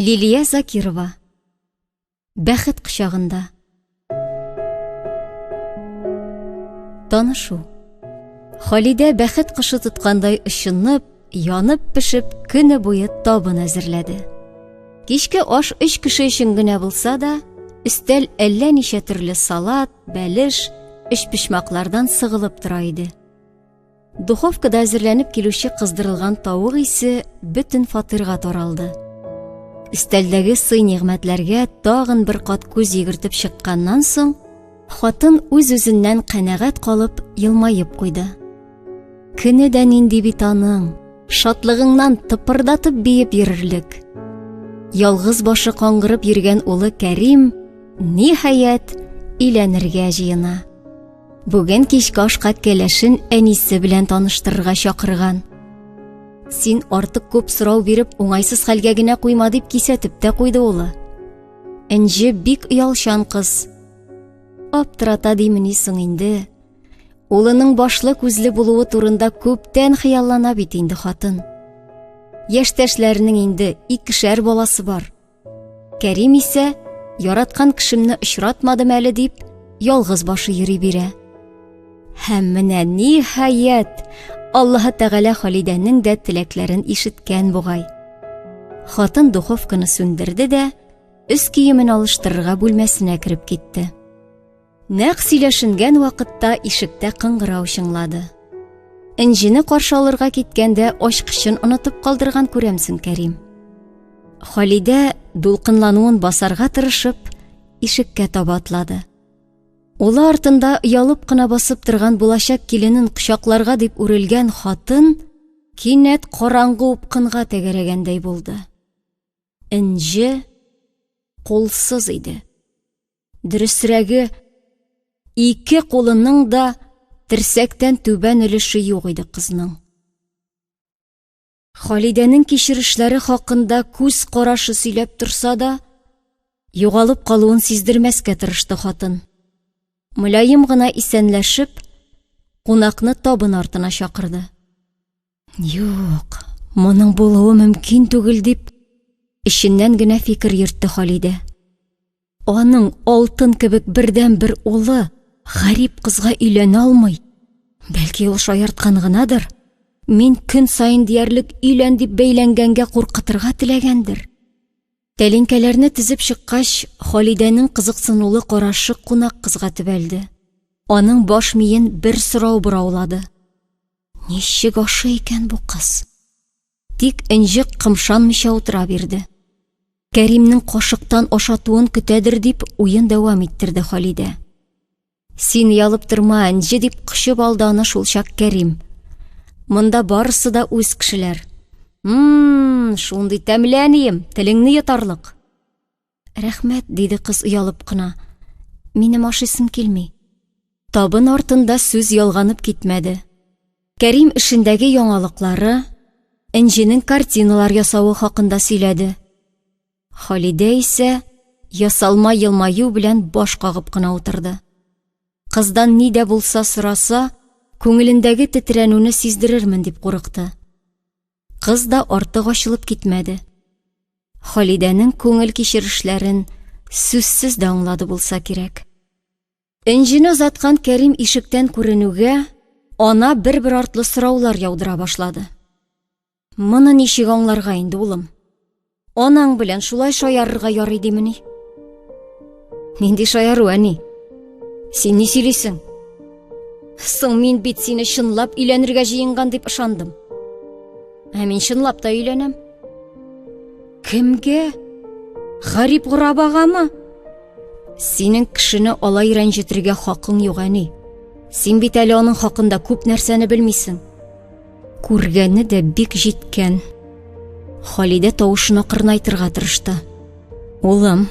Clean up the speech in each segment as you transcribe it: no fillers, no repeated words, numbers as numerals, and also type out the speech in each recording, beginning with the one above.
Лилия Закирова. Бәхет кочагында. Танышу. Халидә бәхет кошы тоткандай очынып, янып пешеп, көне буе табын әзерләде. Кичке аш өч кеше өчен генә булса да, өстәл әллә ничә төрле салат, бәлеш, өчпочмаклардан сыгылып тора иде. Духовкада әзерләнеп килүче кыздырылган тавык исе бөтен фатирга таралды. Өстәлдәге сый-нигъмәтләргә тагын бер кат күз йөгертеп чыкканнан соң, хатын үз-үзеннән канәгать калып елмаеп куйды. Көне дә нинди бит аның, шатлыгыңнан тыпырдатып биеп йөрерлек. Ялгыз башы каңгырып йөргән улы Кәрим, ниһаять, өйләнергә җыена. Бүген кичке ашка кәләшен әнисе белән таныштырырга чакырган. Син артык күп сорау биреп, уңайсыз хәлгә генә куйма дип кисәтеп тә куйды улы. Энҗе бик оялчан кыз. Аптырата димени соң инде. Улының башлы күзле булуы турында күптән хыяллана бит инде хатын. Яшьтәшләренең инде икешәр баласы бар. Кәрим исә, яраткан кешемне очратмадым әле дип, ялгыз башы йөри бирә. Һәм менә ниһаять, Аллаһы Тәгалә Халидәнең дә теләкләрен ишеткән бугай. Хатын духовканы сүндерде дә, өс киемен алыштырырга бүлмәсенә кереп китте. Нәкъ сөйләшенгән вакытта ишектә кыңгырау чыңлады. Энҗене каршы алырга киткәндә ачкычын онытып калдырган күрәмсең Кәрим. Халидә дулкынлануын басарга тырышып, ишеккә таба атлады. Улы артында оялып кына басып торган булачак киленен кочакларга дип үрелгән хатын кинәт караңгы упкынга тәгәрәгәндәй булды. Энҗе кулсыз иде. Дөресрәге, ике кулының да терсәктән түбән өлеше юк иде кызның. Халидәнең кичерешләре хакында күз карашы сөйләп торса да, югалып калуын сиздермәскә тырышты хатын. Мөлаем гына исәнләшеп, кунакны табын артына чакырды. Юк, моның булуы мөмкин түгел дип, эченнән генә фикер йөртте Халидә. Аның алтын кебек бердәнбер улы гарип кызга өйләнә алмый. Бәлки ул шаярткан гынадыр. Мин көн саен диярлек өйлән дип бәйләнгәнгә куркытырга теләгәндер. Тәлинкәләрне тезеп чыккач, Халидәнең кызыксынулы карашы кунак кызга төбәлде. Аның баш миен бер сорау бораулады. Ничек ашый икән бу кыз? Тик Энҗе кымшанмыйча утыра бирде. Кәримнең кашыктан ашатуын көтәдер дип уен дәвам иттерде Халидә. Син оялып торма, Энҗе, дип кочып алды аны шулчак Кәрим. Монда барысы да үз кешеләр. Мм, шундый тәмле әнием, телеңне йотарлык. Рәхмәт, диде кыз оялып кына. Минем ашыйсым килми. Табын артында сүз ялганып китмәде. Кәрим эшендәге яңалыклары, Энҗенең картиналар ясавы хакында сөйләде. Халидә исә ясалма елмаю белән баш кагып кына утырды. Кыздан ни дә булса сораса, күңелендәге тетрәнүне сиздерермен дип курыкты. Кыз да артык ачылып китмәде. Халидәнең күңел кичерешләрен сүзсез дә аңлады булса кирәк. Энҗене озаткан Кәрим ишектән күренүгә, ана бер-бер артлы сораулар яудыра башлады. Моны ничек аңларга инде, улым? Анаң белән шулай шаярырга ярый димени? Нинди шаяру, әни? Син ни сөйлисең? Соң мин бит сине чынлап өйләнергә җыенган дип ышандым. Ә мин чынлап та өйләнәм. Кемгә? Гарип горабагамы? Синең кешене алай рәнҗетергә хакың юк, әни. Син бит әле аның хакында күп нәрсәне белмисең. Күргәне дә бик җиткән. Халидә тавышын акрынайтырга тырышты. Улым,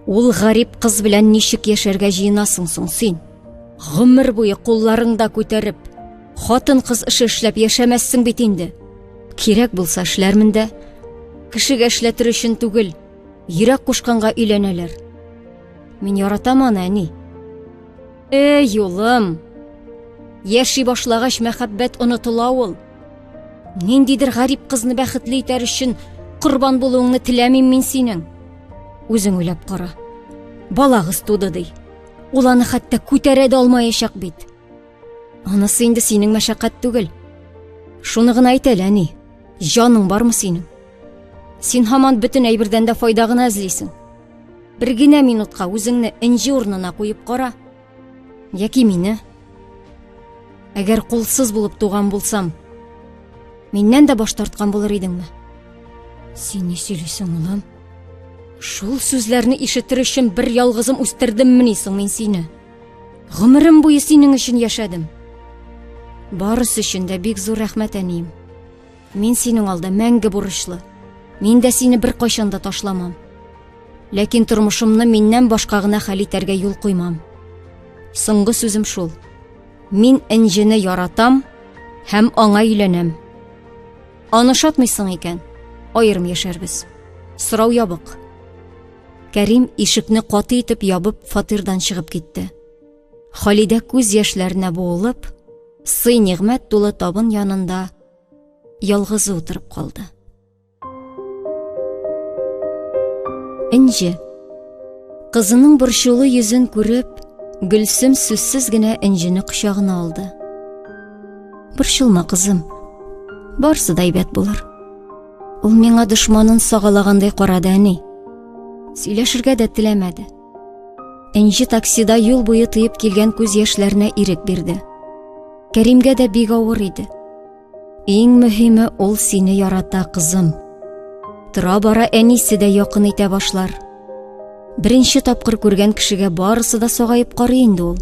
ул гарип кыз белән ничек яшәргә җыенасың соң син? Гомер буе кулларыңда күтәреп, хатын-кыз эше эшләп яшәмәссең бит инде. Кирәк булса эшләрмен дә. Кешегә эшләтер өчен түгел, йөрәк кушканга өйләнәләр. Мин яратам аны, әни. Эй, улым! Яши башлагач, мәхәббәт онытыла ул. Ниндидер гарип кызны бәхетле итәр өчен корбан булуыңны теләмим мин синең. Үзең уйлап кара. Балагыз туды ди. Ул аны хәтта күтәрә дә алмаячак бит. Анысы инде синең мәшәкать түгел. Шуны гына әйт әле, әни. Җаның бармы синең? Син һаман бөтен әйбердән дә файда гына эзлисең. Бер генә минутка үзеңне Энҗе урынына куеп кара. Яки мине. Әгәр кулсыз булып туган булсам, миннән дә баш тарткан булыр идеңме? Син ни сөйлисең, улым? Шул сүзләрне ишетер өчен бер ялгызым үстердеммени соң мин сине? Гомерем буе синең өчен яшәдем. Барысы өчен дә бик зур рәхмәт, әнием. Мин синең алда мәңге бурычлы. Мин дә сине беркайчан да ташламам. Ләкин тормышымны миннән башка гына хәл итәргә юл куймам. Соңгы сүзем шул. Мин Энҗене яратам һәм аңа өйләнәм. Аны ошатмыйсың икән, аерым яшәрбез. Сорау ябык. Кәрим ишекне каты итеп ябып фатирдан чыгып китте. Халидә күз яшьләренә буылып, сый-нигъмәт тулы табын янында ялгызы утырып калды. Энҗе. Кызының борчулы йөзен күреп, Гөлсем сүзсез генә Энҗене кочагына алды. Борчылма, кызым. Барсы да әйбәт булыр. Ул миңа дошманын сагалагандай карады, әни. Сөйләшергә дә теләмәде. Энҗе таксида юл буе тыеп килгән күз яшьләренә ирек бирде. Кәримгә дә бик авыр иде. Иң мөһиме, ул сине ярата, кызым. Тора-бара әнисе дә якын итә башлар. Беренче тапкыр күргән кешегә барысы да сагаеп карый инде ул.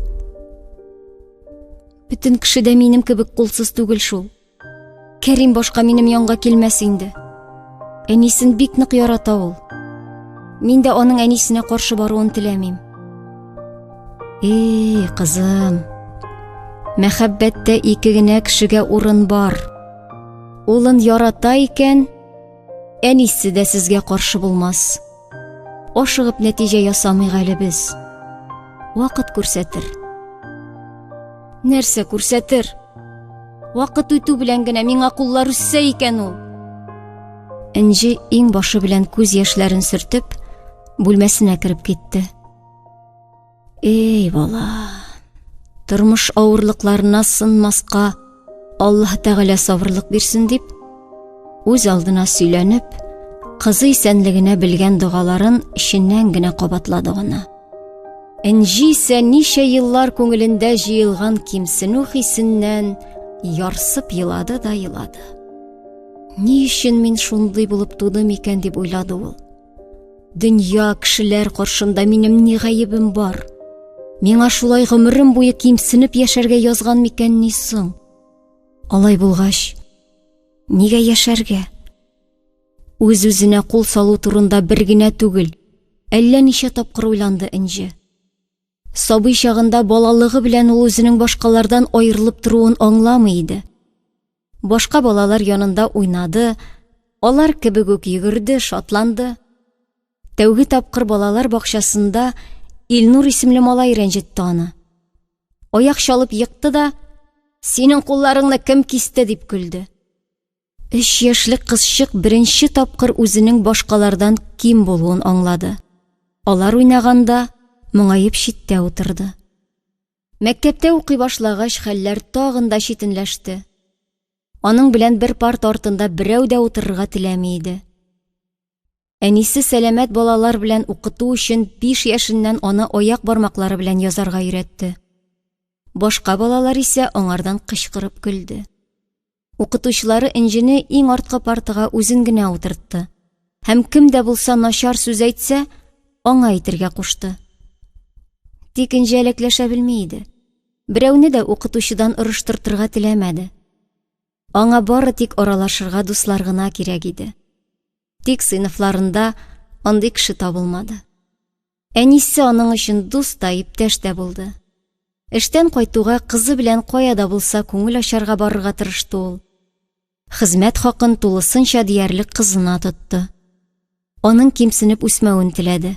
Бөтен кеше дә минем кебек кулсыз түгел шул. Кәрим башка минем янга килмәс инде. Әнисен бик нык ярата ул. Мин дә аның әнисенә каршы баруын теләмим. Эй, кызым. Мәхәббәттә ике генә кешегә урын бар. Улын ярата икән, әнисе дә сезгә каршы булмас. Ашыгып нәтиҗә ясамыйк әле без. Вакыт күрсәтер. Нәрсә күрсәтер? Вакыт үтү белән генә миңа куллар үссә икән ул. Энҗе иң башы белән күз яшьләрен сөртеп, бүлмәсенә кереп китте. Эй, бала, тормыш авырлыкларына сынмаска Аллаһ Тәгалә сабырлык бирсен дип, үз алдына сөйләнеп, кызы исәнлегенә белгән догаларын эченнән генә кабатлады гына. Энҗи исә ничә еллар күңелендә җыелган кимсенү хисеннән ярсып елады да елады. Ни өчен мин шундый булып тудым икән дип уйлады ул. Дөнья, кешеләр каршында минем ни гаебем бар? Миңа шулай гомерем буе кимсенеп яшәргә язган микән ни соң? Алай булгач, нигә яшәргә? Үз-үзенә кул салу турында бер генә түгел, әллә ничә тапкыр уйланды Энҗе. Сабый чагында балалыгы белән ул үзенең башкалардан аерылып торуын аңламый иде. Башка балалар янында уйнады, алар кебек үк йөгерде, шатланды. Тәүге тапкыр балалар бакчасында Илнур исемле малай рәнҗетте аны. Аяк чалып екты да, синең кулларыңны кем кисте, дип көлде. Өч яшьлек кызчык беренче тапкыр үзенең башкалардан ким булуын аңлады. Алар уйнаганда, моңаеп читтә утырды. Мәктәптә укый башлагач, хәлләр тагын да читенләште. Аның белән бер парта артында берәү дә утырырга теләми иде. Әнисе сәламәт балалар белән укыту өчен 5 яшеннән аны аяк бармаклары белән язарга өйрәтте. Башка балалар исә аңардан кычкырып көлде. Укытучылары Энҗене иң арткы партага үзен генә утыртты һәм кем дә булса начар сүз әйтсә, аңа әйтергә кушты. Тик Энҗе әләкләшә белми иде. Берәүне дә укытучыдан орыштыртырга теләмәде. Аңа бары тик аралашырга дуслар гына кирәк иде. Тик сыйныфларында андый кеше табылмады. Әнисе аның өчен дус та, иптәш тә булды. Эштән кайтуга кызы белән кая да булса күңел ачарга барырга тырышты ул. Хезмәт хакын тулысынча диярлек кызына тотты. Аның кимсенеп үсмәвен теләде.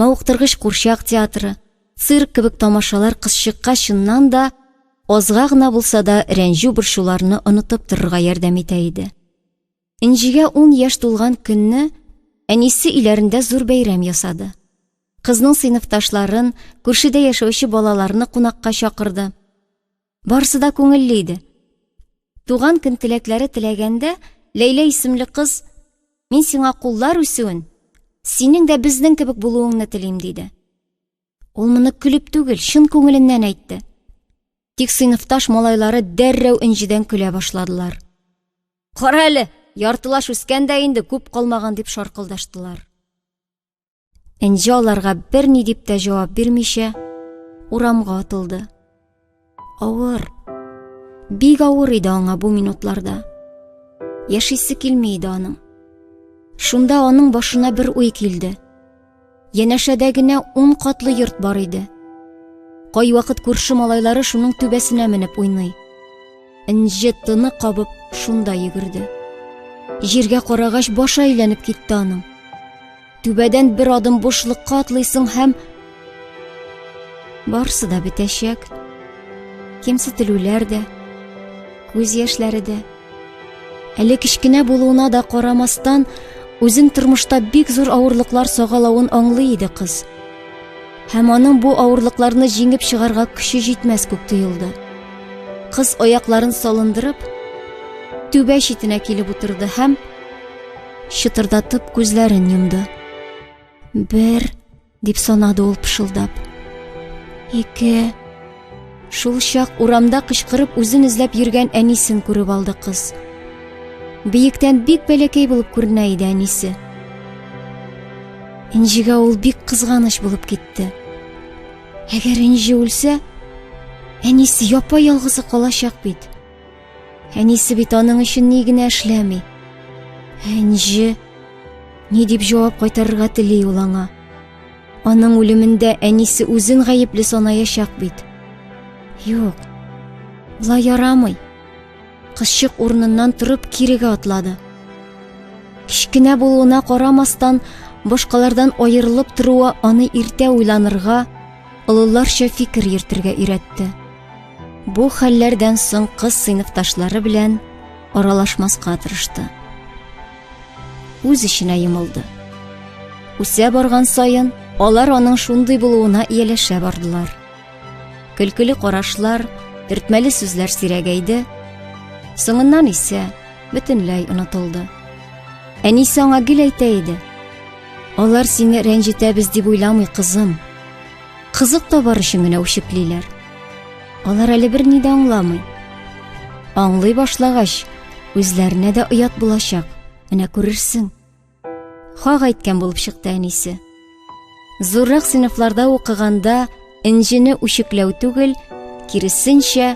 Мавыктыргыч курчак театры, цирк кебек тамашалар кызчыкка чыннан да азга гына булса да рәнҗү-борчуларны онытып торырга ярдәм итә иде. Энҗегә ун яшь тулган көнне әнисе өйләрендә зур бәйрәм ясады. Кызның сыйныфташларын, күршедә яшәүче балаларны кунакка чакырды. Барысы да күңелле иде. Туган көн теләкләре теләгәндә, Ләйлә исемле кыз, "Мин сиңа куллар үсүен, синең дә безнең кебек булуыңны телим", диде. Ул моны көлеп түгел, чын күңеленнән әйтте. Тик сыйныфташ малайлары дәррәү Энҗедән көлә башладылар. Кара әле, яртылаш үскән дә инде, күп калмаган, дип шаркылдаштылар. Энҗе аларга берни дип тә җавап бирмичә, урамга атылды. Авыр, бик авыр иде аңа бу минутларда. Яшисе килми иде аның. Шунда аның башына бер уй килде. Янәшәдә генә ун катлы йорт бар иде. Кайвакыт күрше малайлары шуның түбәсенә менеп уйный. Энҗе тыны кабып шунда йөгерде. Җиргә карагач башы әйләнеп китте аның. Түбәдән бер адым бушлыкка атлыйсың һәм барсы да бетәчәк. Кимсетелүләр дә, күз яшьләре дә. Әле кечкенә булуына да карамастан, үзен тормышта бик зур авырлыклар сагалавын аңлый иде кыз. Һәм аның бу авырлыкларны җиңеп чыгарга көче җитмәс күк тоелды. Кыз аякларын салындырып, түбә читенә килеп утырды һәм чытырдатып күзләрен йомды. Бер, дип санады ул пышылдап. Ике. Шул чак урамда кычкырып үзен эзләп йөргән әнисен күреп алды кыз. Биектән бик бәләкәй булып күренә иде әнисе. Энҗегә ул бик кызганыч булып китте. Әгәр Энҗе үлсә, әнисе япа-ялгызы калачак бит. Әнисе бит аның өчен ни генә эшләми. Энҗе ни дип җавап кайтарырга тели ул аңа? Аның үлемендә әнисе үзен гаепле санаячак бит. Юк, болай ярамый. Кызчык урыныннан торып кирегә атлады. Кечкенә булуына карамастан, башкалардан аерылып торуы аны иртә уйланырга, олыларча фикер йөртергә өйрәтте. Бу хәлләрдән соң кыз сыйныфташлары белән аралашмаска тырышты. Үз эченә йомылды. Үсә барган саен, алар аның шундый булуына ияләшә бардылар. Көлкеле карашлар, төртмәле сүзләр сирәгәйде. Соңыннан исә бөтенләй онытылды. Әнисе аңа гел әйтә иде: "Алар сине рәнҗетәбез дип уйламый, кызым. Кызык табар өчен генә үчеклиләр. Алар әле берни дә аңламый. Аңлый башлагач, үзләренә дә оят булачак. Менә күрерсең. Хак әйткән булып чыкты әнисе. Зуррак сыйныфларда укыганда Энҗене үчекләү түгел, киресенчә,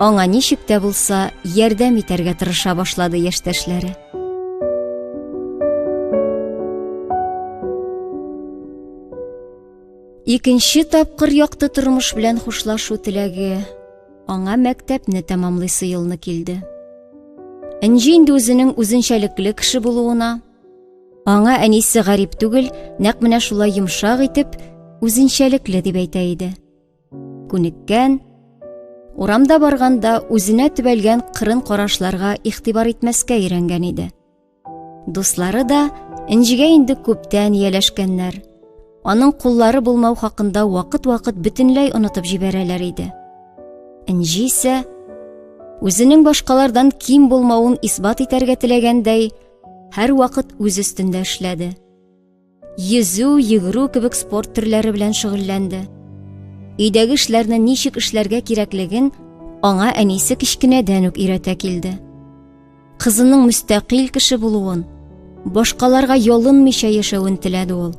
аңа ничек тә булса ярдәм итәргә тырыша башлады яшьтәшләре. Икенче тапкыр якты тормыш белән хушлашу теләге аңа мәктәпне тәмамлыйсы елны килде. Энҗе инде үзенең үзенчәлекле кеше булуына, аңа әнисе гарип түгел, нәкъ менә шулай йомшак итеп, үзенчәлекле дип әйтә иде. Күнеккән, урамда барганда үзенә төбәлгән кырын карашларга игътибар итмәскә өйрәнгән иде. Дуслары да Энҗегә инде күптән ияләшкәннәр. Аның куллары булмау хакында вакыт-вакыт бөтенләй онытып җибәрәләр иде. Энҗе исә үзенең башкалардан ким булмавын исбат итәргә теләгәндәй, һәрвакыт үз өстендә эшләде. Йөзү, йөгерү кебек спорт төрләре белән шөгыльләнде. Өйдәге эшләрне ничек эшләргә кирәклеген аңа әнисе кечкенәдән үк өйрәтә килде. Кызының мөстәкыйль кеше булуын, башкаларга ялынмыйча яшәвен теләде ул.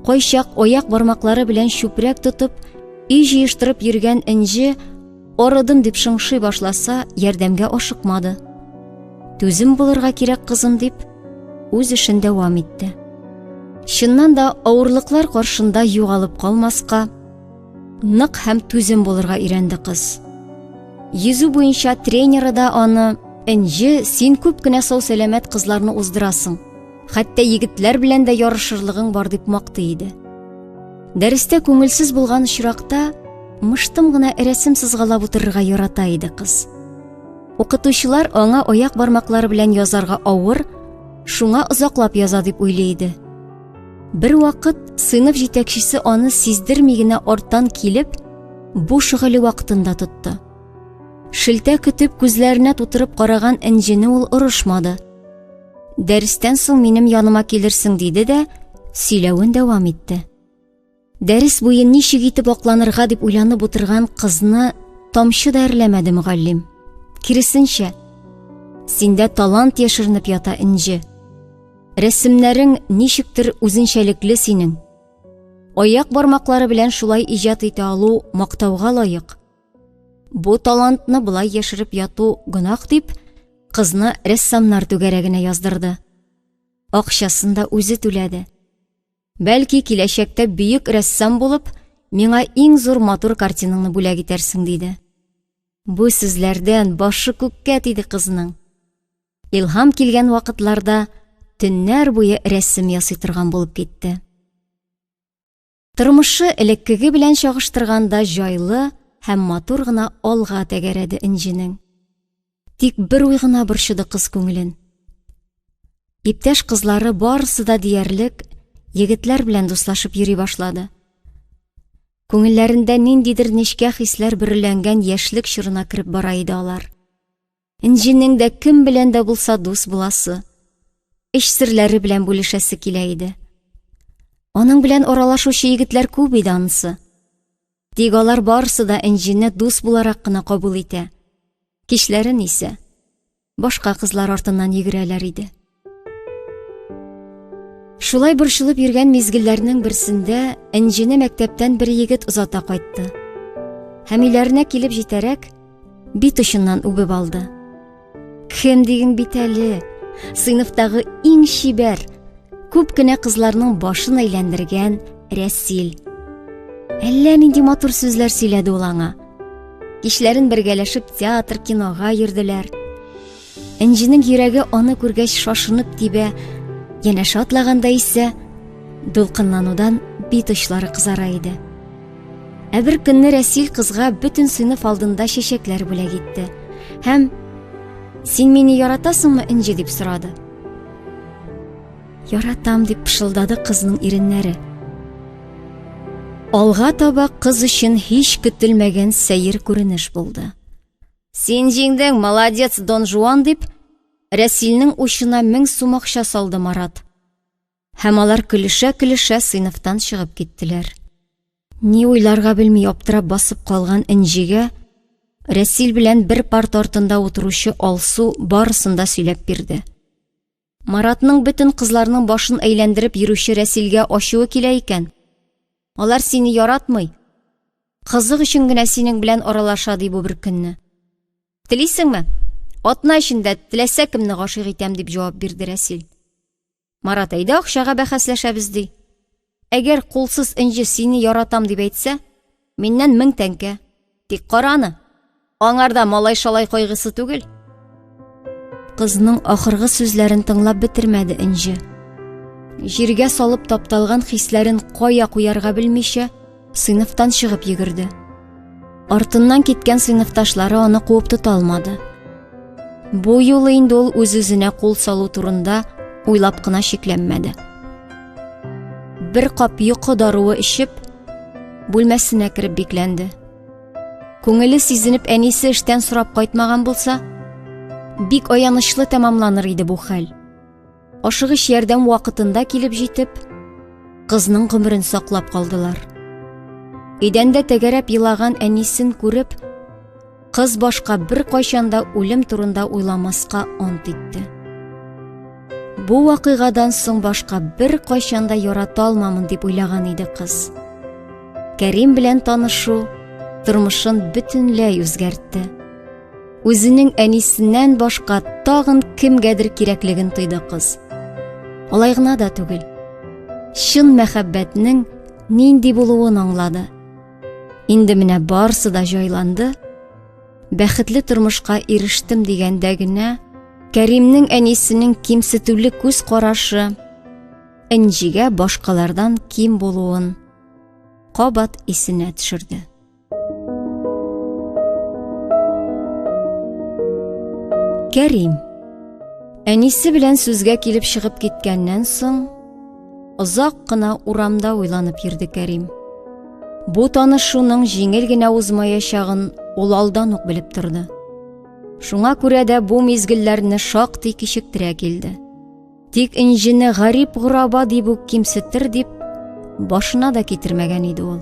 Кайчак аяк бармаклары белән чүпрәк тотып, өй җыештырып йөргән Энҗе арыдым дип шыңшый башласа, ярдәмгә ашыкмады. Түзем булырга кирәк, кызым, дип, үз эшен дәвам итте. Чыннан да авырлыклар каршында югалып калмаска, нык һәм түзем булырга өйрәнде кыз. Йөзү буенча тренеры да аны: "Энҗе, син күп кенә сау-сәламәт кызларны уздырасың. Хәтта егетләр белән дә ярышырлыгың бар", дип мактый иде. Дәрестә күңелсез булган очракта мыштым гына рәсем сызгалап утырырга ярата иде кыз. Укытучылар аңа аяк бармаклары белән язарга авыр, шуңа озаклап яза дип уйлый иде. Бер вакыт сыйныф җитәкчесе аны сиздерми генә арттан килеп, бу шөгыле вакытында тотты. Шелтә көтеп күзләренә тутырып караган Энҗене ул орышмады. Дәрестән соң минем яныма килерсең диде дә, сөйләвен дәвам итте. Дәрес буе ничек итеп акланырга дип уйланып утырган кызны тамчы да әрләмәде мөгаллим. Киресенчә, синдә талант яшеренеп ята, Энҗе. Рәсемнәрең ничектер үзенчәлекле синең. Аяк бармаклары белән шулай иҗат итә алу мактауга лаек. Бу талантны болай яшереп яту гөнаһ дип, кызны рәссамнар түгәрәгенә яздырды. Акчасын да үзе түләде. Бәлки, киләчәктә бөек рәссам булып, миңа иң зур матур картинаңны бүләк итәрсең, диде. Бу сүзләрдән башы күккә тиде кызның. Илһам килгән вакытларда төннәр буе рәсем ясый торган булып китте. Тормышы элеккеге белән чагыштырганда җайлы һәм матур гына алга тәгәрәде Энҗенең. Тик бер уй гына борчыды кыз күңелен. Иптәш кызлары барысы да диярлек егетләр белән дуслашып йөри башлады. Күңелләрендә ниндидер нечкә хисләр бөреләнгән яшьлек чорына кереп бара иде алар. Энҗенең дә кем белән дә булса дус буласы, эч серләре белән бүлешәсе килә иде. Аның белән аралашучы егетләр күп иде анысы. Тик алар барысы да Энҗене дус буларак кына кабул итә. Кичләрен исә башка кызлар артыннан йөгерәләр иде. Шулай борчылып йөргән мизгелләрнең берсендә Энҗене мәктәптән бер егет озата кайтты. Һәм өйләренә килеп җитәрәк, бит очыннан үбеп алды. Кем диген бит әле? Сыйныфтагы иң чибәр, күп кенә кызларның башын әйләндергән Рәсил. Әллә нинди матур сүзләр сөйләде ул аңа. Кичләрен бергәләшеп театр, кинога йөрделәр. Энҗенең йөрәге аны күргәч шашынып тибә, янәшә атлаганда исә дулкынланудан бит очлары кызара иде. Ә бер көнне Рәсил кызга бөтен сыйныф алдында чәчәкләр бүләк итте. Һәм «Син мине яратасыңмы, Энҗе?» дип сорады. «Яратам», дип пышылдады кызның иреннәре. Алга таба кыз өчен һич көтелмәгән сәер күренеш булды. «Син җиңдең, молодец, Дон Жуан!» дип, Рәсилнең учына 1000 сум акча салды Марат. Һәм алар көлешә-көлешә сыйныфтан чыгып киттеләр. Ни уйларга белми аптырап басып калган Энҗегә Рәсил белән бер парта артында утыручы Алсу барысын да сөйләп бирде. Маратның бөтен кызларның башын әйләндереп йөрүче Рәсилгә ачуы килә икән. Алар сине яратмый. Кызык өчен генә синең белән аралаша, ди бу бер көнне. Телисеңме? Атна эчендә теләсә кемне гашыйк итәм, дип җавап бирде Рәсил. Марат, әйдә акчага бәхәсләшәбез, ди. Әгәр кулсыз Энҗе сине яратам дип әйтсә, миннән 1000 тәңкә. Тик кара аны. Аңарда малай-шалай кайгысы түгел. Кызның ахыргы сүзләрен тыңлап бетермәде Энҗе. Җиргә салып тапталган хисләрен кая куярга белмичә, сыйныфтан чыгып йөгерде. Артыннан киткән сыйныфташлары аны куып тота алмады. Бу юлы инде ул үз-үзенә кул салу турында уйлап кына шикләнмәде. Бер кап йокы даруы эчеп, бүлмәсенә кереп бикләнде. Күңеле сизенеп әнисе эштән сорап кайтмаган булса, бик аянычлы тәмамланыр иде бу хәл. Ашыгыч ярдәм вакытында килеп җитеп, кызның гомерен саклап калдылар. Идәндә тәгәрәп елаган әнисен күреп, кыз башка беркайчан да үлем турында уйламаска ант итте. Бу вакыйгадан соң башка беркайчан да ярата алмамын дип уйлаган иде кыз. Кәрим белән танышу тормышын бөтенләй үзгәртте. Үзенең әнисеннән башка тагын кемгәдер кирәклеген тойды кыз. Алай гына да түгел. Чын мәхәббәтнең нинди булуын аңлады. Инде менә барсы да җайланды. Бәхетле тормышка ирештем дигәндә генә Кәримнең әнисенең кимсетүле күз карашы Энҗигә башкалардан ким булуын кабат исенә төшерде. Кәрим. Әнисе белән сүзгә килеп чыгып киткәннән соң, озак кына урамда уйланып йөрде Кәрим. Бу танышуның җиңел генә узмаячагын ул алдан ук белеп торды. Шуңа күрә дә бу мизгелләрне шактый кичектерә килде. Тик Энҗене гарип гораба дип үк кимсетер дип башына да китермәгән иде ул.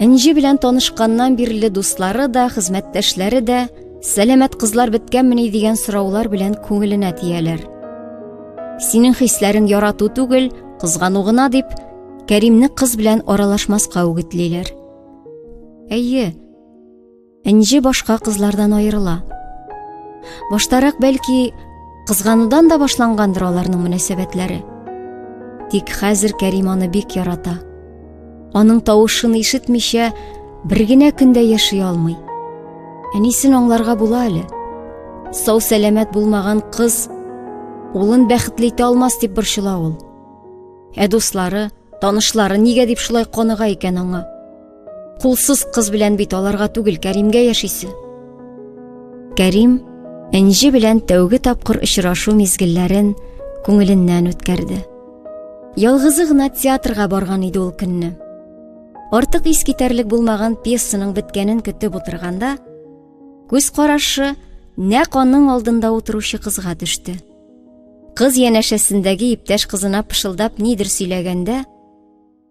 Энҗе белән танышканнан бирле дуслары да, хезмәттәшләре дә сәламәт кызлар беткәнмени дигән сораулар белән күңеленә тияләр. Синең хисләрең ярату түгел, кызгану гына дип, Кәримне кыз белән аралашмаска үгетлиләр. Әйе, Энҗе башка кызлардан аерыла. Баштарак, бәлки, кызганудан да башлангандыр аларның мөнәсәбәтләре. Тик хәзер Кәрим аны бик ярата. Аның тавышын ишетмичә бер генә көн дә яши алмый. Әнисен аңларга була әле. Сау-сәламәт булмаган кыз улын бәхетле итә алмас дип борчыла ул. Ә дуслары, танышлары нигә дип шулай каныга икән аңа? Кулсыз кыз белән бит аларга түгел, Кәримгә яшисе. Кәрим Энҗе белән тәүге тапкыр очрашу мизгелләрен күңеленнән үткәрде. Ялгызы гына театрга барган иде ул көнне. Артык ис китәрлек булмаган пьесаның беткәнен көтеп утырганда, күз карашы нәкъ аның алдында утыручы кызга төште. Кыз янәшәсендәге иптәш кызына пышылдап нидер сөйләгәндә,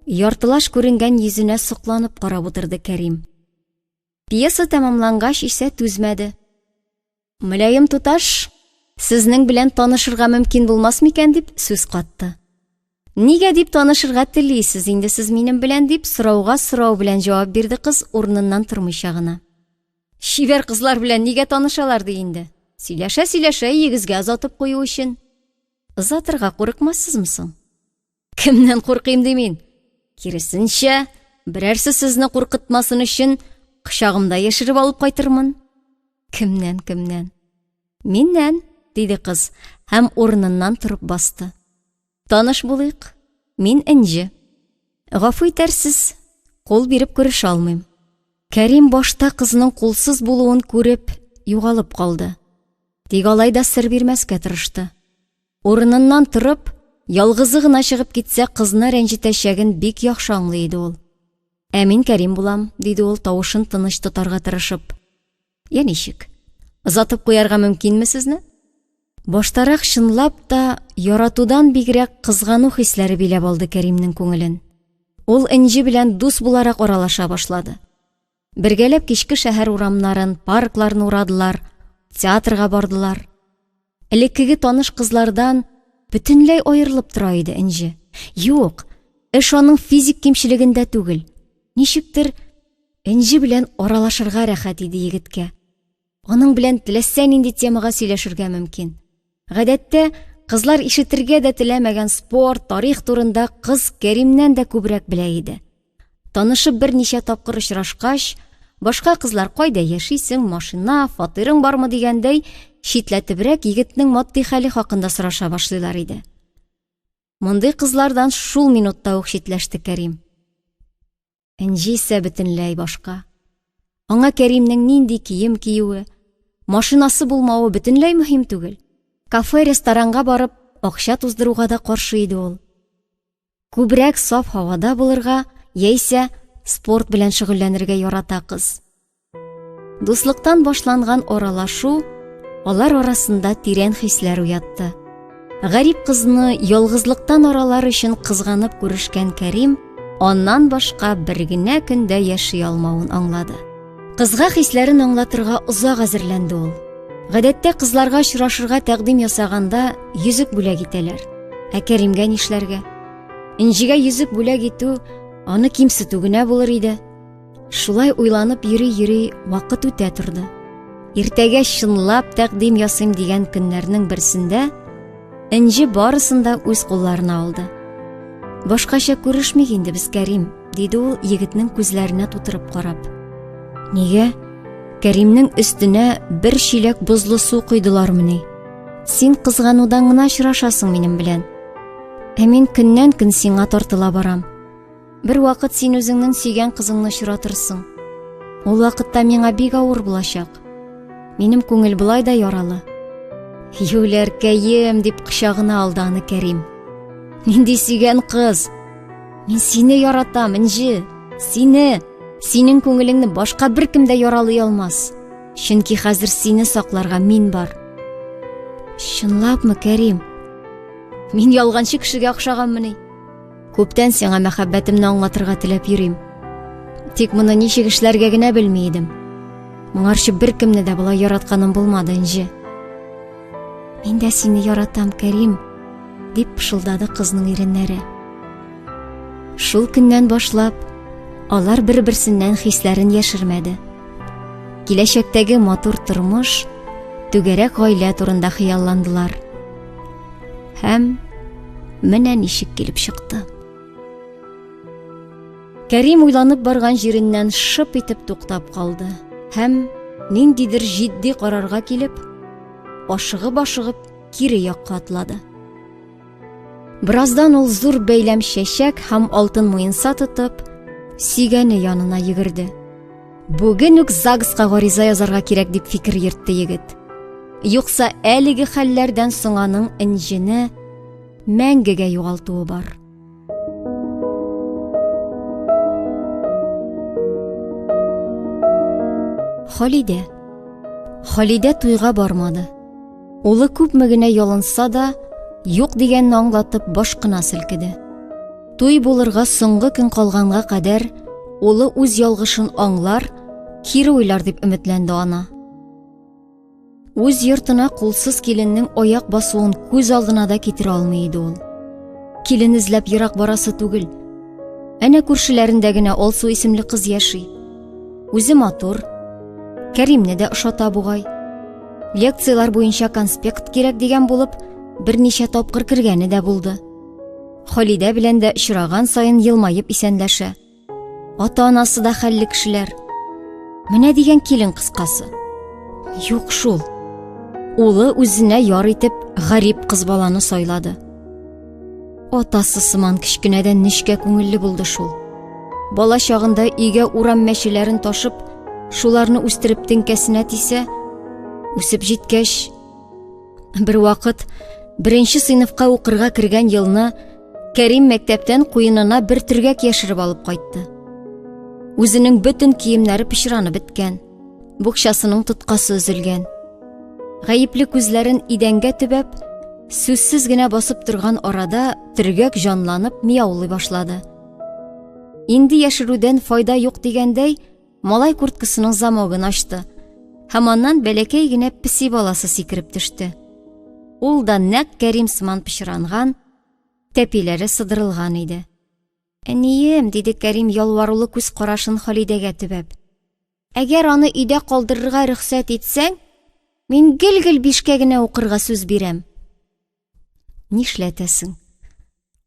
яртылаш күренгән йөзенә сокланып карап утырды Кәрим. Пьеса тәмамлангач исә түзмәде. Мөлаем туташ, сезнең белән танышырга мөмкин булмас микән дип сүз катты. Нигә дип танышырга телисез инде сез минем белән дип сорауга сорау белән җавап бирде кыз урыныннан тормыйча гына. Чибәр кызлар белән нигә танышалар ди инде? Сөйләшә-сөйләшә өегезгә озатып кую өчен. Озатырга курыкмассызмы соң? Кемнән куркыйм ди мин? Киресенчә, берәрсе сезне куркытмасын өчен кочагымда яшереп алып кайтырмын. Кемнән, кемнән? Миннән, диде кыз һәм урыныннан торып басты. Таныш булыйк. Мин Энҗе. Гафу итәрсез, кул биреп күрешә алмыйм. Кәрим башта кызның кулсыз булуын күреп, югалып калды. Тик алай да сер бирмәскә тырышты. Урыныннан торып, ялгызы гына чыгып китсә, кызны рәнҗетәчәген бик яхшы аңлый иде ул. Ә мин Кәрим булам, диде ул тавышын тыныч тотарга тырышып. Я ничек? Озатып куярга мөмкинме сезне? Баштарак чынлап та яратудан бигрәк кызгану хисләре биләп алды Кәримнең күңелен. Ул Энҗе белән дус буларак аралаша башлады. Бергәләп кичке шәһәр урамнарын, паркларны урадылар, театрга бардылар. Элеккеге таныш кызлардан бөтенләй аерылып тора иде Энҗе. Юк, эш аның физик кимчелегендә түгел. Ничектер Энҗе белән аралашырга рәхәт иде егеткә. Аның белән теләсә нинди темага сөйләшергә мөмкин. Гадәттә, кызлар ишетергә дә теләмәгән спорт, тарих турында кыз Кәримнән дә күбрәк белә иде. Танышып берничә тапкыр очрашкач, башка кызлар кайда яшисең, машина, фатирың бармы дигәндәй, читләтебрәк егетнең матди хәле хакында сораша башлыйлар иде. Мондый кызлардан шул минутта ук читләште Кәрим. Энҗе исә бөтенләй башка. Аңа Кәримнең нинди кием киюе, машинасы булмавы бөтенләй мөһим түгел. Кафе-ресторанга барып, акча туздыруга да каршы иде ул. Күбрәк саф һавада булырга яисә спорт белән шөгыльләнергә ярата кыз. Дуслыктан башланган аралашу алар арасында тирән хисләр уятты. Гарип кызны ялгызлыктан аралар өчен кызганып күрешкән Кәрим аннан башка бер генә көндә яши алмавын аңлады. Кызга хисләрен аңлатырга озак әзерләнде ул. Гадәттә кызларга очрашырга тәкъдим ясаганда йөзек бүләк итәләр. Ә Кәримгә нишләргә? Энҗегә йөзек бүләк итү аны кимсетү генә булыр иде. Шулай уйланып йөри-йөри вакыт үтә торды. Иртәгә чынлап тәкъдим ясыйм дигән көннәрнең берсендә Энҗе барысын да үз кулларына алды. Башкача күрешмик инде без, Кәрим, диде ул егетнең күзләренә тутырып карап. Нигә? Кәримнең өстенә бер чиләк бозлы су койдылармыни? Син кызганудан гына очрашасың минем белән. Ә мин көннән-көн сиңа тартыла барам. Бер вакыт син үзеңнең сөйгән кызыңны очратырсың. Ул вакытта миңа бик авыр булачак. Минем күңел болай да яралы. Юләркәем, дип кочагына алды аны Кәрим. Нинди сөйгән кыз! Мин сине яратам, Энҗе. Сине! Синең күңелеңне башка беркем дә яралый алмас. Чөнки хәзер сине сакларга мин бар. Чынлапмы, Кәрим? Мин ялганчы кешегә охшаганмыни? Күптән сиңа мәхәббәтемне аңлатырга теләп йөрим. Тик моны ничек эшләргә генә белми идем. Моңарчы беркемне дә болай яратканым булмады, Энҗе. Мин дә сине яратам, Кәрим, дип пышылдады кызның иреннәре. Шул көннән башлап, алар бер-берсеннән хисләрен яшермәде. Киләчәктәге матур тормыш, түгәрәк гаилә турында хыялландылар. Һәм менә ничек килеп чыкты. Кәрим уйланып барган җиреннән шып итеп туктап калды һәм ниндидер җитди карарга килеп, ашыгып-ашыгып кире якка атлады. Бераздан ул зур бәйләм чәчәк һәм алтын муенса тотып, сөйгәне янына йөгерде. Бүген үк ЗАГСка гариза язарга кирәк дип фикер йөртте егет. Юкса әлеге хәлләрдән соң аның Энҗене мәңгегә югалтуы бар. Халидә. Халидә туйга бармады. Улы күпме генә ялынса да, юк дигәнне аңлатып баш кына селкеде. Туй булырга соңгы көн калганга кадәр улы үз ялгышын аңлар, кире уйлар дип өметләнде ана. Үз йортына кулсыз киленнең аяк басуын күз алдына да китерә алмый иде ул. Килен эзләп ерак барасы түгел. Әнә күршеләрендә генә Алсу исемле кыз яши. Үзе матур, Кәримне дә ошата бугай. Лекцияләр буенча конспект кирәк дигән булып, берничә тапкыр кергәне дә булды. Халидә белән дә очраган саен елмаеп исәнләшә. Ата-анасы да хәлле кешеләр. Менә дигән килен кыскасы. Юк шул. Улы үзенә яр итеп гарип кыз баланы сайлады. Атасы сыман кечкенәдән нечкә күңелле булды шул. Бала чагында өйгә урам мәчеләрен ташып, шуларны үстереп теңкәсенә тисә, үсеп җиткәч, Бервакыт беренче сыйныфка укырга кергән елны Кәрим мәктәптән куенына бер төргәк яшереп алып кайтты. Үзенең бөтен киемнәре пычранып беткән, букчасының тоткасы өзелгән. Гаепле күзләрен идәнгә төбәп, сүзсез генә басып торган арада төргәк җанланып мияулый башлады. Инде яшерүдән файда юк дигәндәй, Малай курткасының замогын ачты һәм аннан бәләкәй генә песи баласы сикереп төште. Ул да нәкъ Кәрим сыман пычранган, тәпиләре сыдырылган иде. Әнием, диде Кәрим ялварулы күз карашын Халидәгә төбәп. Әгәр аны өйдә калдырырга рөхсәт итсәң, мин гел-гел бишкә генә укырга сүз бирәм. Нишләтәсең?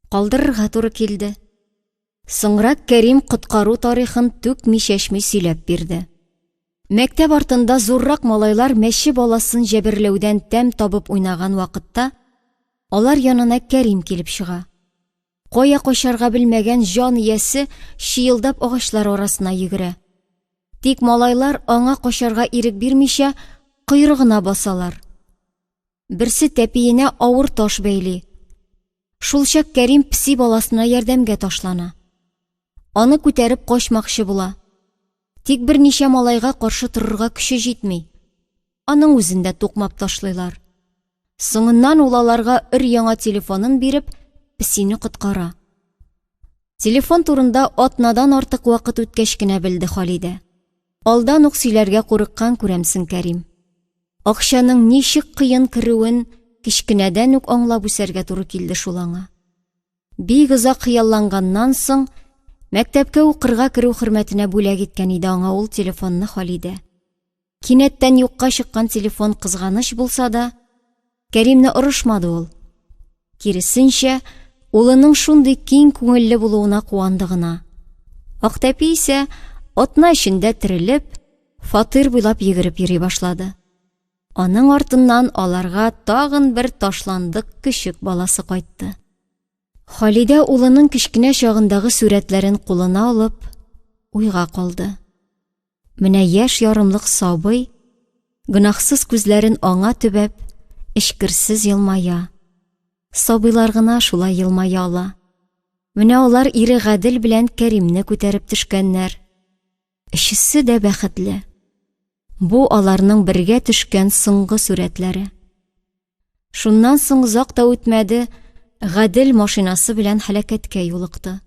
Калдырырга туры килде. Соңрак Кәрим коткару тарихын түкми-чәчми сөйләп бирде. Мәктәп артында зуррак малайлар мәче баласын җәберләүдән тәм табып уйнаган вакытта, алар янына Кәрим килеп чыга. Кая качарга белмәгән җан иясе чыелдап агачлар арасына йөгерә. Тик малайлар аңа качарга ирек бирмичә, койрыгына басалар. Берсе тәпиенә авыр таш бәйли. Шулчак Кәрим песи баласына ярдәмгә ташлана. Аны күтәреп качмакчы була. Тик берничә малайга каршы торырга көче җитми. Аның үзен дә тукмап ташлыйлар. Соңыннан ул аларга өр-яңа телефонын биреп, песине коткара. Телефон турында атнадан артык вакыт үткәч кенә белде Халидә. Алдан ук сөйләргә курыккан күрәмсең Кәрим. Акчаның ничек кыен керүен кечкенәдән үк аңлап үсәргә туры килде шул аңа. Бик озак хыялланганнан соң, мәктәпкә укырга керү хөрмәтенә бүләк иткән иде аңа ул телефонны Халидә. Кинәттән юкка чыккан телефон кызганыч булса да, Кәримне орышмады ул. Киресенчә, улының шундый киң күңелле булуына куанды гына. Актәпи исә атна эчендә терелеп, фатир буйлап йөгереп йөри башлады. Аның артыннан аларга тагын бер ташландык көчек баласы кайтты. Халидә улының кечкенә чагындагы сурәтләрен кулына алып, уйга калды. Менә яшь ярымлык сабый, гөнаһсыз күзләрен аңа төбәп, Эчкерсез елмая. Сабыйлар гына шулай елмая ала. Менә алар ире Гадел белән Кәримне күтәреп төшкәннәр. Өчесе дә бәхетле. Бу аларның бергә төшкән соңгы сурәтләре. Шуннан соң озак та үтмәде, Гадел машинасы белән һәлакәткә юлыкты.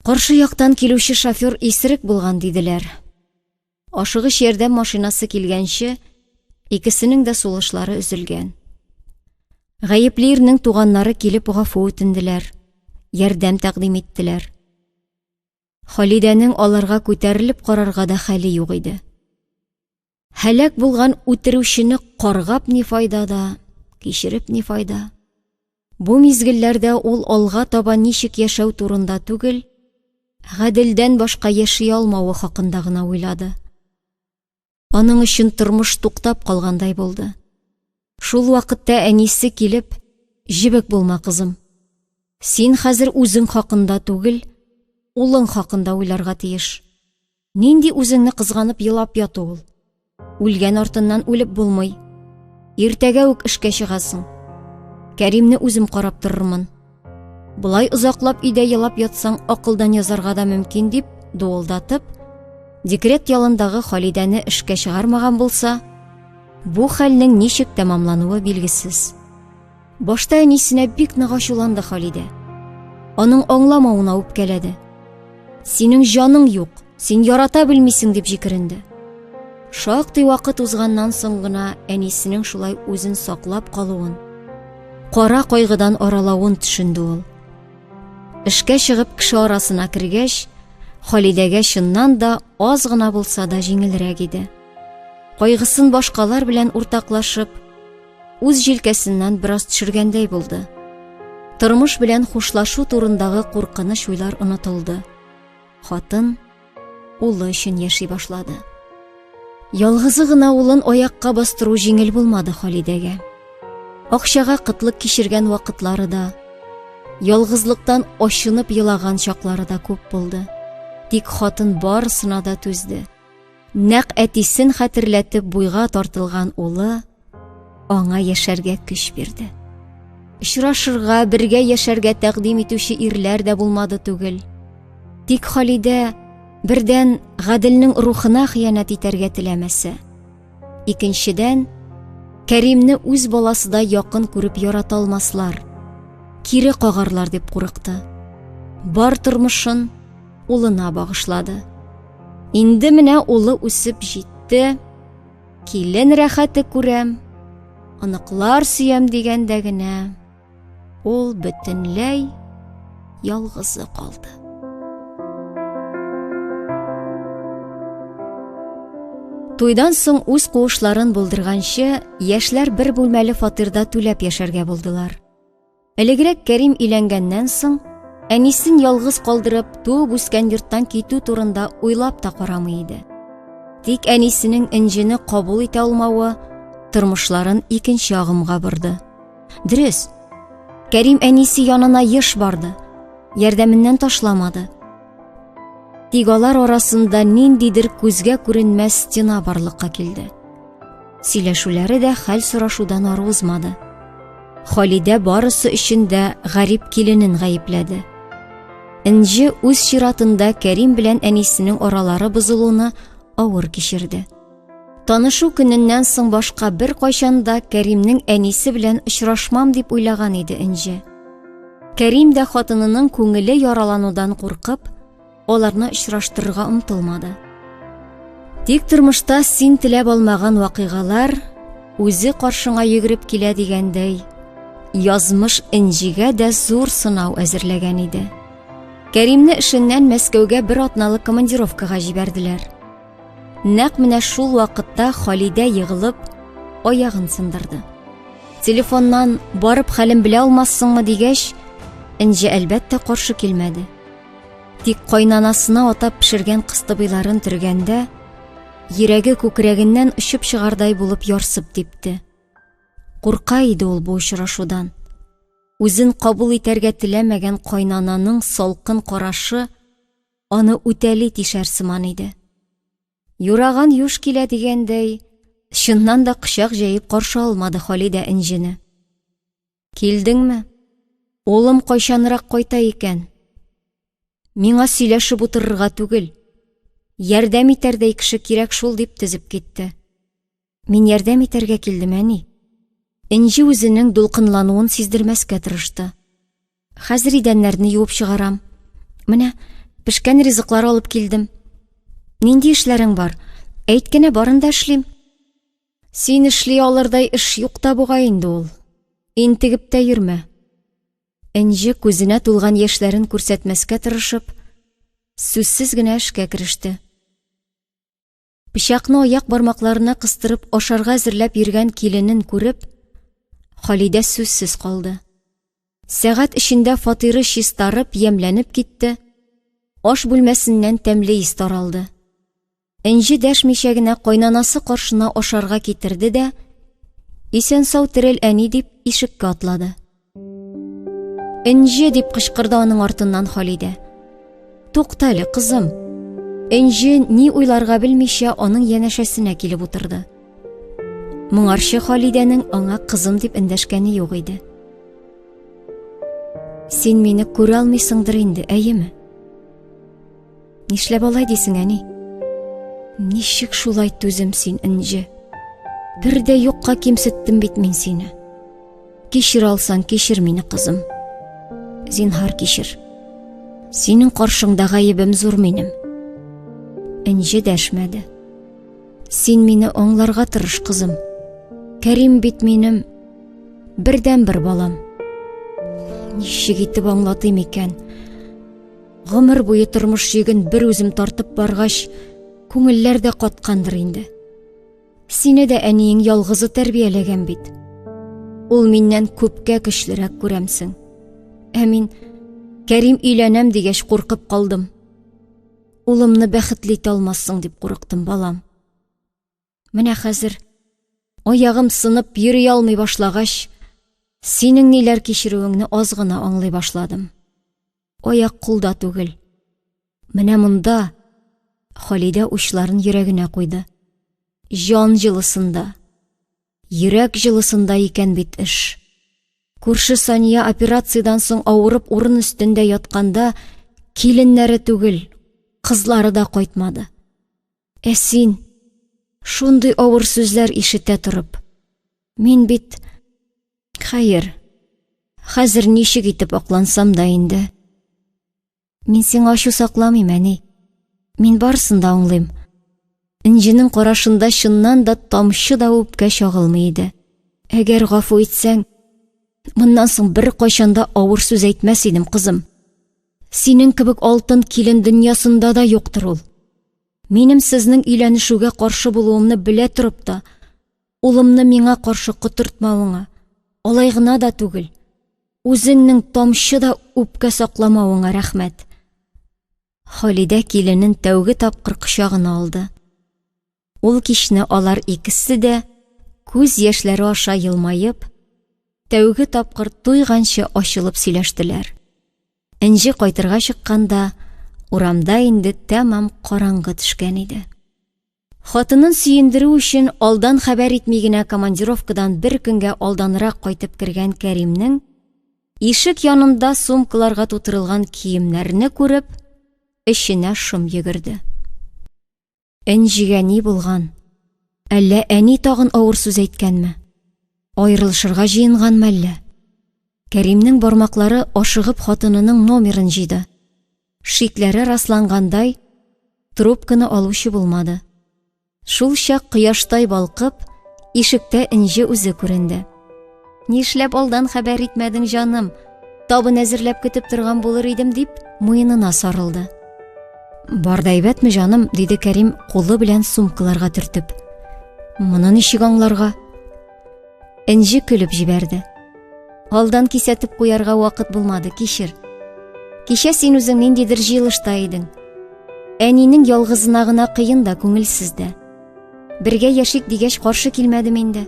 Каршы яктан килүче шофер исерек булган, диделәр. Ашыгыч ярдәм машинасы килгәнче, икесенең дә сулышлары өзелгән. Гаепле ирнең туганнары килеп гафу үтенделәр, ярдәм тәкъдим иттеләр. Халидәнең аларга күтәрелеп карарга да хәле юк иде. Һәлак булган үтерүчене каргап ни файда да, кичереп ни файда? Бу мизгелләрдә ул алга таба ничек яшәү турында түгел, Гаделдән башка яши алмавы хакында гына уйлады. Аның өчен тормыш туктап калгандай булды. Шул вакытта әнисе килеп, Җебек булма, кызым. Син хәзер үзең хакында түгел, улың хакында уйларга тиеш. Нинди үзеңне кызганып елап яту ул? Үлгән артыннан үлеп булмый. Иртәгә үк эшкә чыгасың. Кәримне үзем карап торырмын. Болай озаклап өйдә елап ятсаң, акылдан язарга да мөмкин дип, дуылдатып, декрет ялындагы Халидәне эшкә чыгармаган булса, бу хәлнең ничек тәмамлануы билгесез. Башта әнисенә бик нык ачуланды Халидә. Аның аңламавына үпкәләде. Синең җаның юк, син ярата белмисең дип җикеренде. Шактый вакыт узганнан соң гына әнисенең шулай үзен саклап калуын, кара кайгыдан аралавын төшенде ул. Эшкә чыгып кеше арасына кергәч, Халидәгә чыннан да аз гына булса да җиңелрәк иде. Кайгысын башкалар белән уртаклашып, үз җилкәсеннән бераз төшергәндәй булды. Тормыш белән хушлашу турындагы куркыныч уйлар онытылды. Хатын улы өчен яши башлады. Ялгызы гына улын аякка бастыру җиңел булмады Халидәгә. Акчага кытлык кичергән вакытлары да, ялгызлыктан ачынып елаган чаклары да күп булды. Тик хатын барысына да түзде. Нәкъ әтисен хәтерләтеп буйга тартылган улы аңа яшәргә көч бирде. Очрашырга, бергә яшәргә тәкъдим итүче ирләр дә булмады түгел. Тик Халидә бердән Гаделнең рухына хыянәт итәргә теләмәсә, икенчедән, Кәримне үз баласыдай якын күреп ярата алмаслар, кире кагарлар дип курыкты. Бар тормышын улына багышлады. Инде менә улы үсеп җитте, килен рәхәте күрәм, оныклар сөям дигәндә генә ул бөтенләй ялгызы калды. Туйдан соң үз куышларын булдырганчы, яшьләр бер бүлмәле фатирда түләп яшәргә булдылар. Элегрәк Кәрим өйләнгәннән соң, әнисен ялгыз калдырып, туып үскән йорттан китү турында уйлап та карамый иде. Тик әнисенең Энҗене кабул итә алмавы тормышларын икенче агымга борды. Дөрес, Кәрим әнисе янына еш барды, ярдәменнән ташламады. Тик алар арасында ниндидер күзгә күренмәс стена барлыкка килде. Сөйләшүләре дә хәл сорашудан ары узмады. Халидә барысы өчен дә гарип киленен гаепләде. Энҗе үз чиратында Кәрим белән әнисенең аралары бозылуны авыр кичерде. Танышу көненнән соң башка бер кайчан да Кәримнең әнисе белән очрашмам дип уйлаган иде Энҗе. Кәрим дә хатынының күңеле яраланудан куркып, аларны очраштырырга омтылмады. Тик тормышта син теләп алмаган вакыйгалар үзе каршыңа йөгереп килә дигәндәй, язмыш Энҗигә дә зур сынау әзерләгән иде. Кәримне эшеннән Мәскәүгә бер атналык командировкага җибәрделәр. Нәкъ менә шул вакытта Халидә егылып, аягын сындырды. Телефоннан барып хәлен белә алмассыңмы дигәч, Энҗе әлбәттә каршы килмәде. Тик кайнанасына атап пешергән кыстыбыйларын төргәндә, йөрәге күкрәгеннән очып чыгардай булып ярсып типте. Курка иде ул бу очрашудан. Үзен кабул итәргә теләмәгән кайнананың салкын карашы аны үтәли тишәр сыман иде. Юраган юш килә дигәндәй, Чыннан да кочак җәеп каршы алмады Халидә Энҗене. Килдеңме? Улым кайчанрак кайта икән? Миңа сөйләшеп утырырга түгел, ярдәм итәрдәй кеше кирәк шул, дип тезеп китте. Мин ярдәм итәргә килдем, әни. Энҗе үзенең дулкынлануын сиздермәскә тырышты. Хәзер идәннәрне юып чыгарам. Менә, пешкән ризыклар алып килдем. Нинди эшләрең бар? Әйт кенә, барын да эшлим. Син эшли алырдай эш юк та бугай инде ул. Интегеп тә йөрмә. Энҗе күзенә тулган яшьләрен күрсәтмәскә тырышып, сүзсез генә эшкә кереште. Пычакны аяк бармакларына кыстырып ашарга әзерләп йөргән киленен күреп, Халидә сүзсез калды. Сәгать эчендә фатиры чистарып, ямьләнеп китте, аш бүлмәсеннән тәмле ис таралды. Энҗе дәшмичә генә кайнанасы каршына ашарга китерде дә, Исән-сау терел, әни, дип ишеккә атлады. Энҗе, дип кычкырды аның артыннан Халидә. Тукта әле, кызым. Энҗе ни уйларга белмичә аның янәшәсенә килеп утырды. Моңарчы Халидәнең аңа кызым дип эндәшкәне юк иде. Син мине күрә алмыйсыңдыр инде, әйеме? Нишләп алай дисең, әни? Ничек шулай түзем син, Энҗе? Бер дә юкка кимсеттем бит мин сине. Кичер алсаң, кичер мине, кызым. Зинһар кичер. Синең каршыңда гаебем зур минем. Энҗе дәшмәде. Син мине аңларга тырыш, кызым. Кәрим бит минем бердәнбер балам. Ничек итеп аңлатыйм икән? Гомер буе тормыш йөген бер үзем тартып баргач, күңелләр дә каткандыр инде. Сине дә әниең ялгызы тәрбияләгән бит. Ул миннән күпкә көчлерәк күрәмсең. Ә мин Кәрим өйләнәм дигәч куркып калдым. Улымны бәхетле итә алмассың дип курыктым, балам. Менә хәзер аягым сынып йөри алмый башлагач, синең ниләр кичерүеңне аз гына аңлый башладым. Аяк кулда түгел. Менә монда Халидә учларын йөрәгенә куйды. Җан җылысында, йөрәк җылысында икән бит эш. Күрше Сания операциядән соң авырып урын өстендә ятканда киленнәре түгел, кызлары да кайтмады. Ә син шундый авыр сүзләр ишетә торып, мин бит Хәер, хәзер ничек итеп аклансам да инде. Мин сиңа ачу сакламыйм, әни. Мин барысын да аңлыйм. Энҗенең карашында чыннан да тамчы да үпкә чагылмый иде. Әгәр гафу итсәң, моннан соң беркайчан да авыр сүз әйтмәс идем, кызым. Синең кебек алтын килен дөньясында да юктыр ул. Минем сезнең өйләнешүгә каршы булуымны белә торып та, улымны миңа каршы котыртмавыңа, алай гына да түгел, үзеңнең тамчы да үпкә сакламавыңа рәхмәт. Халидә киленен тәүге тапкыр кочагына алды. Ул кичне алар икесе дә күз яшьләре аша елмаеп, тәүге тапкыр туйганчы ачылып сөйләштеләр. Энҗе кайтырга чыкканда, урамда инде тәмам караңгы төшкән иде. Хатынын сөендерү өчен алдан хәбәр итми генә командировкадан бер көнгә алданрак кайтып кергән Кәримнең ишек янында сумкаларга тутырылган киемнәрне күреп, эченә шом йөгерде. Энҗегә ни булган? Әллә әни тагын авыр сүз әйткәнме? Аерылышырга җыенганмы әллә? Кәримнең бармаклары ашыгып хатынының номерын җыйды. Шикләре раслангандай, трубканы алучы булмады. Шул чак кояштай балкып, ишектә Энҗе үзе күренде. Нишләп алдан хәбәр итмәдең, җаным? Табын әзерләп көтеп торган булыр идем, дип, муенына сарылды. Бар да әйбәтме, җаным? диде Кәрим, кулы белән сумкаларга төртеп. Моны ничек аңларга? Энҗе көлеп җибәрде. Алдан кисәтеп куярга вакыт булмады, кичер. Кичә син үзең ниндидер җыелышта идең. Әнинең ялгызына гына кыен да, күңелсез дә. Бергә яшик дигәч каршы килмәдем инде.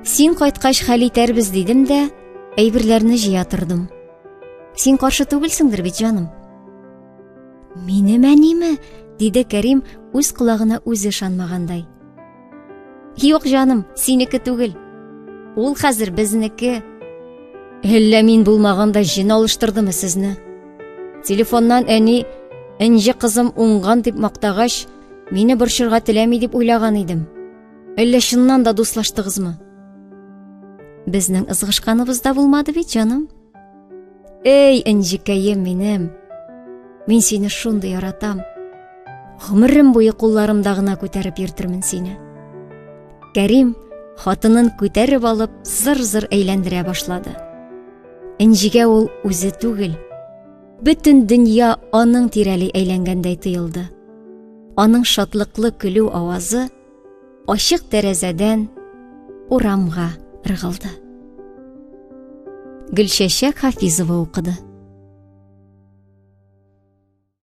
Син кайткач хәл итәрбез дидем дә, әйберләрне җыя тордым. Син каршы түгелсеңдер бит, җаным? Минем әниме? диде Кәрим, үз колагына үзе ышанмагандай. Юк, җаным, синеке түгел. Ул хәзер безнеке. Әллә мин булмаганда җен алыштырдымы сезне? Телефоннан әни Энҗе кызым уңган дип мактагач, мине борчырга теләми дип уйлаган идем. Әллә чыннан да дуслаштыгызмы? Безнең ызгышканыбыз да булмады бит, җаным. Эй, Энҗекәем минем, мин сине шундый яратам. Гомерем буе кулларымда гына күтәреп йөртермен сине. Кәрим хатынын күтәреп алып зыр-зыр әйләндерә башлады. Энҗегә ул үзе түгел, бөтен дөнья аның тирәли әйләнгәндәй тоелды. Аның шатлыклы көлү авазы ачык тәрәзәдән урамга ыргылды. Гөлчәчәк Хафизова укыды.